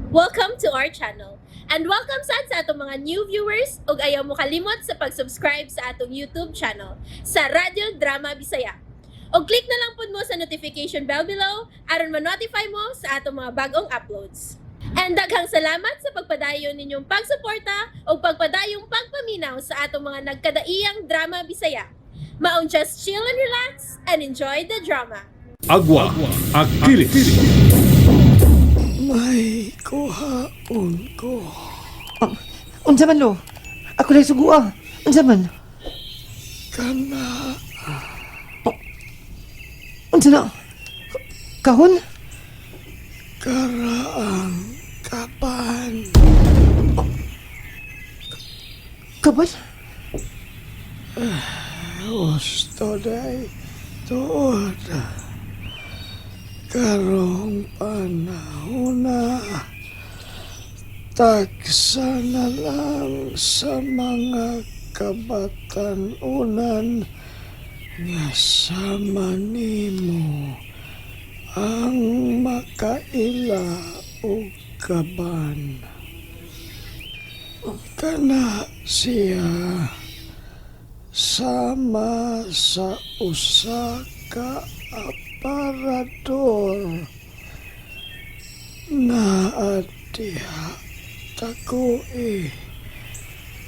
Welcome to our channel. And welcome sad sa atong mga new viewers ug ayaw mo kalimot sa pag-subscribe sa atong YouTube channel sa Radyo Drama Bisaya. Og click na lang pud mo sa notification bell below aron ma-notify mo sa atong mga bagong uploads. And daghang salamat sa pagpadayon ninyong pagsuporta ug pagpadayong pagpaminaw sa atong mga nagkadaiyang drama Bisaya. Maong just chill and relax and enjoy the drama. Agua Aquiles. May kuhaon ko. Unsa man lo? Ako lang sugua. Unsa man? Kana. Unsa na? Kahon? Karaang kapan. Kabal? Gusto day tuod. Karong panahon na tagsa na lang sa mga kabatanunan nga sama nimo ang makaila og kaban. Kana siya sama sa usa ka aparador naa diha takoi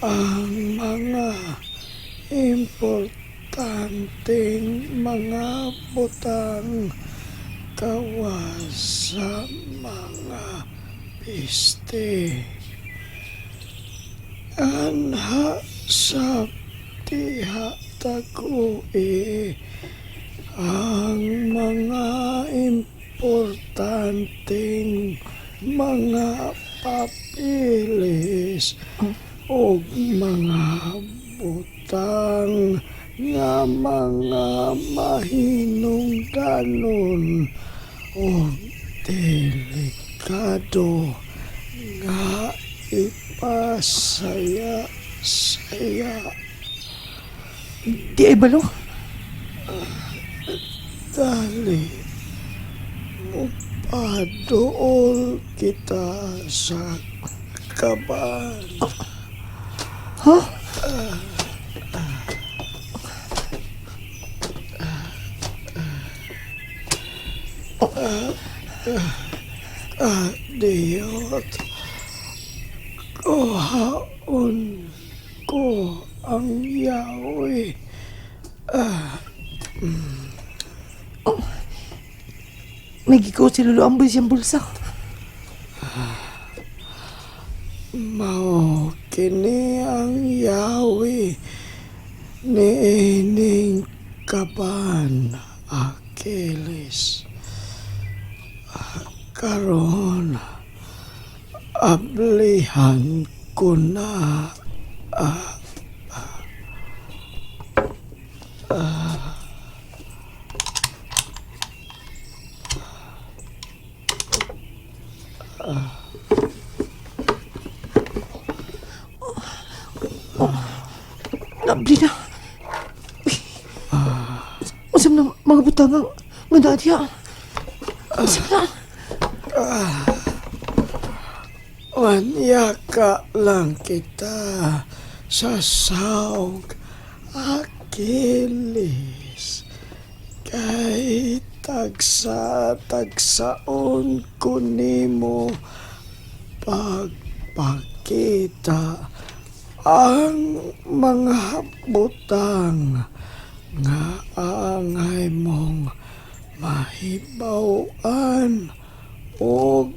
ang mga importanteng mga butang gawas sa mga piste. Anha sa diha takoi ang mga importanteng mga papeles og mga butang nga mga mahinungdanon og delikado nga ipasaya-saya. Di ay balo? Dali, mupaduol kita sa kaban. Ha? Diyot, kuhaon ko ang yawi. May gikaw si Lolo Amboy siyang bulsa. Mao kini ang yawi niining kaban, Achilles. Karon, ablihan ko na. Nabli na. Uy. Unsa man ang mga butang nga naa diha? Unsa na? Manyaka lang kita sa saog, Achilles. Kay tagsa tagsaon ko nimo pagpakita ang mga butang nga angay mong mahibaw-an og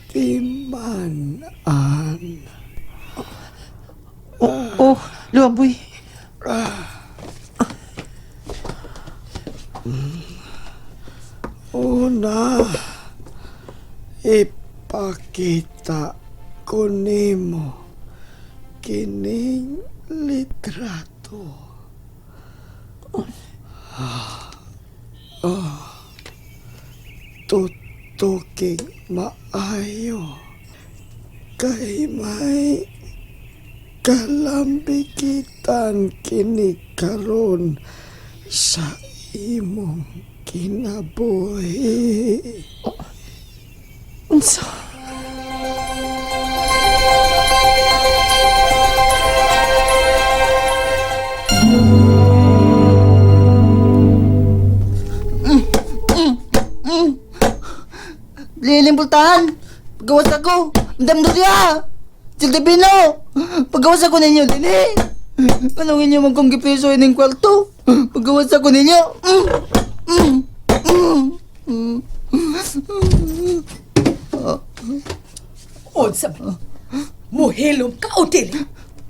timan-an. Oh, Lolo Amboy. Una, ipakita ko nimo kining litrato. Ah, tutuking maayo kay may kalambigitan kini karon sa imong kinabuhi. Unsa? Piniling pultahan. Pagawas ako. Madam Doria! Sir Divino! Pagawas ako ninyo dinhi. Anong inyo man kong gipiso ining kwarto? Pagawas ako ninyo. Mm. Mm. Mm. Mm. Unsa man? Muhilom ka o dili?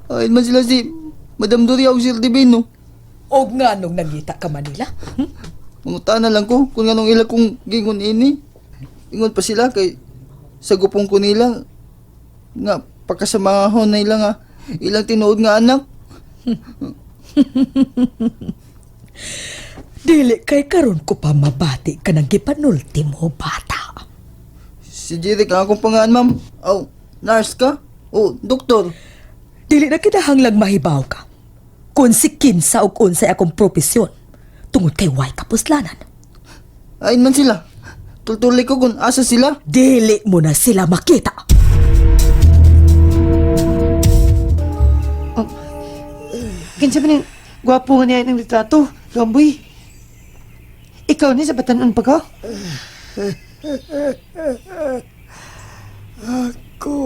Ayun man sila si Madam Doria o Sir Divino. Og nganong nangita ka Manila? Hmm? Manguta na lang ko kung anong ila kong gingon ini. Ingon pa sila kay sa gupong ko nila nga pagkasamahon na ila nga ilang tinuod nga anak. Dili kay karon ko pa mabati ka ng gipanulti mo, bata. Si Jeric ang akong pangaan, ma'am. Aw, nurse ka? O, doktor. Dili na kinahanglang mahibaw ka. Kung si kinsa og unsay akong propesyon, tungod kay way kapuslanan. Ayun man sila. Tultuloy ko kung asa sila. Dili mo na sila makita. Kinsa man yung gwapo nga niya ng litrato, Lomboy. Ikaw ni sa batanon pa ka? Ako,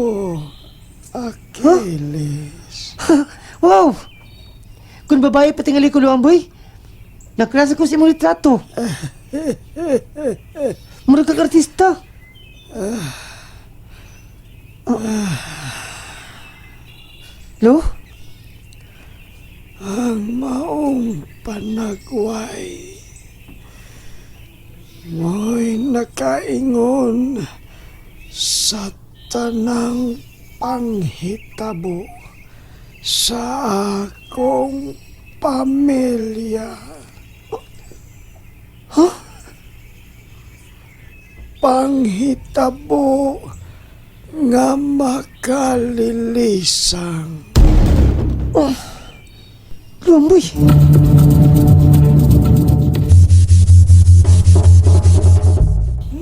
Achilles. Wow! Kung babae patingali ko, Lomboy. Naklase ko sa imong litrato. Murag kag artista. Lo? Ang maong panagway. Mo'y nakaingon sa tanang panghitabo sa akong pamilya. Huh? Panghitabo nga makalilisang. Oh. Lomboy.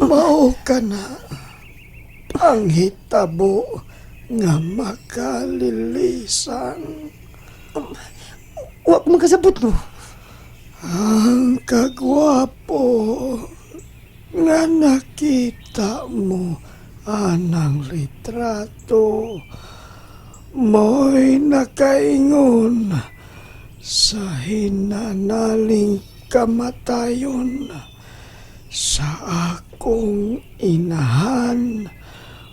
Mao ka na panghitabo nga makalilisan. Wa ko magkasabot, lo. Ang kagwapo nga nakita mo anang litrato mo'y nakaingon sa hinanaling kamatayon sa akong inahan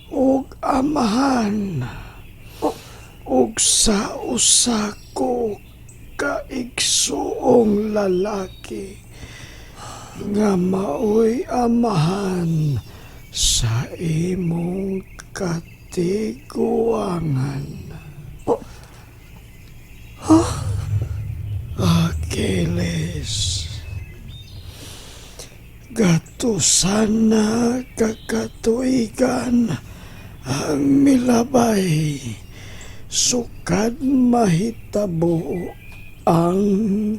ug amahan ug sa usa ko kaigsuong lalaki nga maoy amahan sa imong katiguangan. Achilles, gatusan na kakatuigan ang milabay, sukad mahitabo ang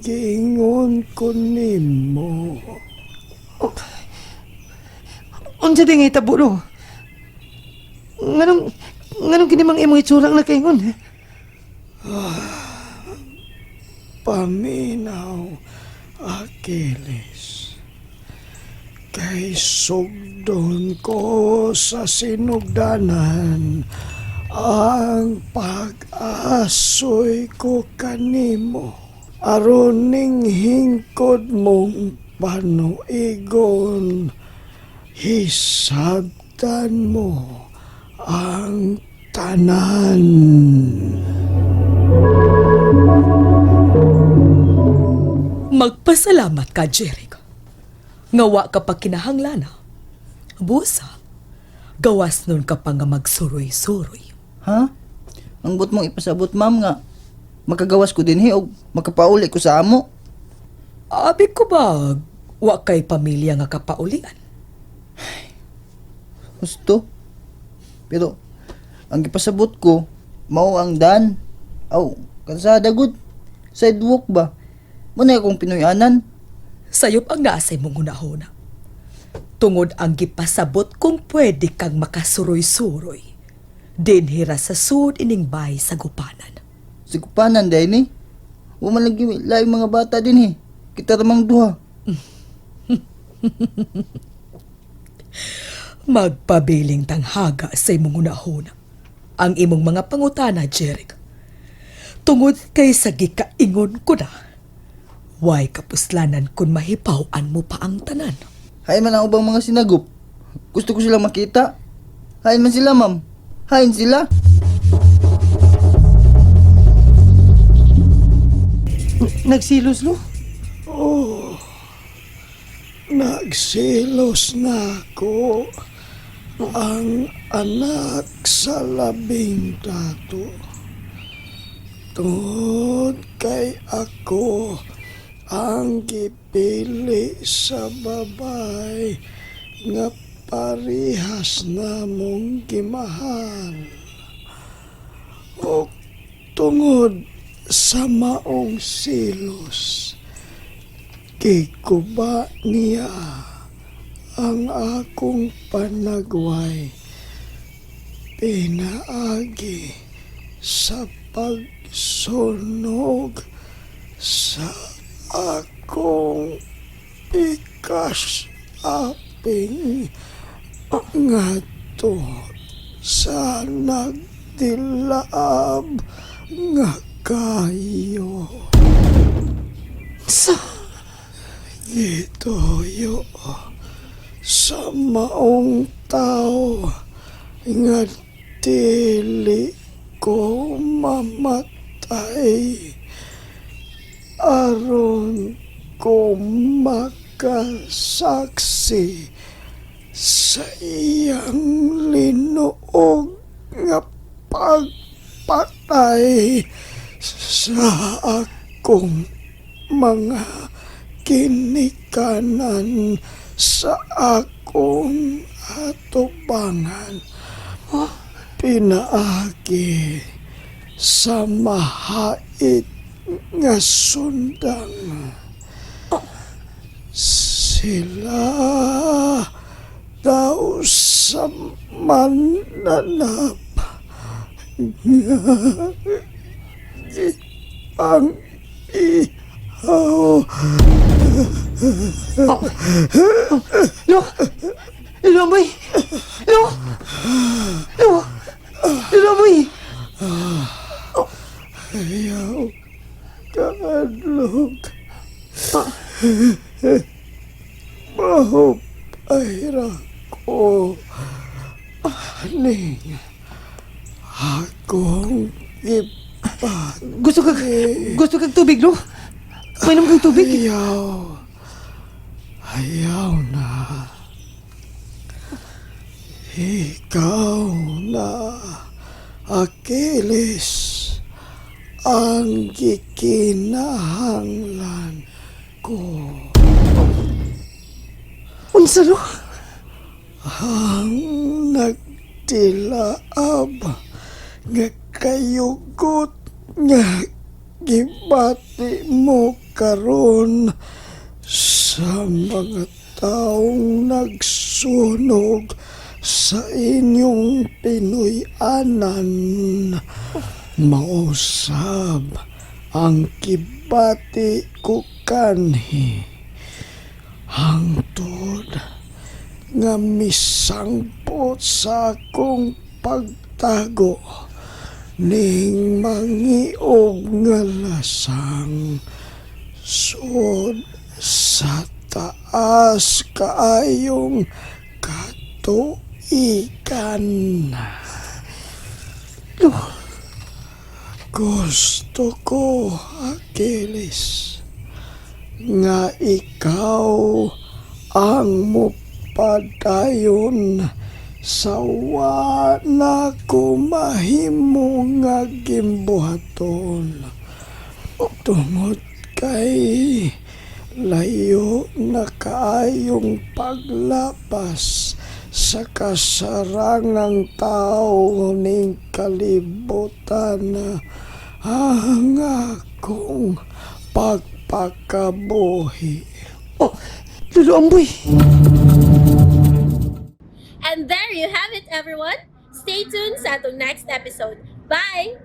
giingon ko nimo. Unsa di nga hitabo, lo? Nganong, nganong kini mang imong itsura ang nakaingon? Eh? Paminaw, Achilles. Kay sugdon ko sa sinugdanan ang pag-asoy ko kanimo. Aron ning hingkod mong panuigon, hisabtan mo ang tanan. Magpasalamat ka, Jericho. Nga wa ka pa kinahanglana. Busa, gawas nun ka pa nga magsuroy-suroy. Ha? Ang but mong ipasabot, ma'am, nga makagawas ko dinhi og makapauli ko sa amo. Abi ko ba, wa kay pamilya nga kapaulian? Gusto. Pero ang gipasabot ko mao ang dan. Aw, kalsada gud. Sidewalk ba? Mo na akong Pinoy-anan. Sayop ang naasay mong hunahuna. Tungod ang gipasabot kung pwede kang makasuroy-suroy. Dinhira sa sud ining bay sa gupanan. Sigupanan dahil ni. Wa man lagi laing mga bata dinhi. Kita ramang duha. Magpabiling tanghaga sa imong hunahuna ang imong mga pangutana, Jeric. Tungod kay sa gikaingon ko na, way kapuslanan kung mahipaw-an mo pa ang tanan. Hain man ang ubang mga sinagup. Gusto ko silang makita. Hain man sila, ma'am. Hain sila. Nagsilos, lo? Oh, nagsilos na ako ang anak sa labing dato. Tungod kay ako ang gipili sa babay nga parihas na mong gimahal. O tungod sa maong silos, kikuba niya ang akong panagway pinaagi sa pagsunog sa akong ikas aping ngadto sa nagdilaab nga kayo. Sa? Gituyo sa maong tao nga dili ko mamatay aron ko makasaksi sa iyang linuog nga pagpatay sa akong mga kinikanan sa akong atubangan. Pinaagi sa mahait nga sundang. Sila daw sa mananap nga ang ihaw. Lo! Lo, boy! Lo! Lo! Lo, boy! Ayaw kaadlok. Mahupay ra ko. Aning akong ipat. Gusto kag tubig, lo? Mainom kag tubig? Ayaw. Ayaw na. Ikaw na, Achilles, ang gikinahanglan ko. Unsa, lo? Ang nagtilaab nga kayugot nga gibati mo karon sa mga taong nagsunog sa inyong Pinoy-anan. Mausab ang kibati ko kanhi. Hangtod nga misangpot sa akong pagtago ning mangiob nga lasang sud sa taas kaayong katuikan. Gusto ko, Achilles, nga ikaw ang mupadayon sa wa na ko mahimo nga gimbuhaton. Tungod kay layo na kaayong paglapas sa kasarangang tao ning kalibutan ang akong pagpakabuhi. Oh, Lolo Amboy! And there you have it, everyone. Stay tuned sa atong next episode. Bye!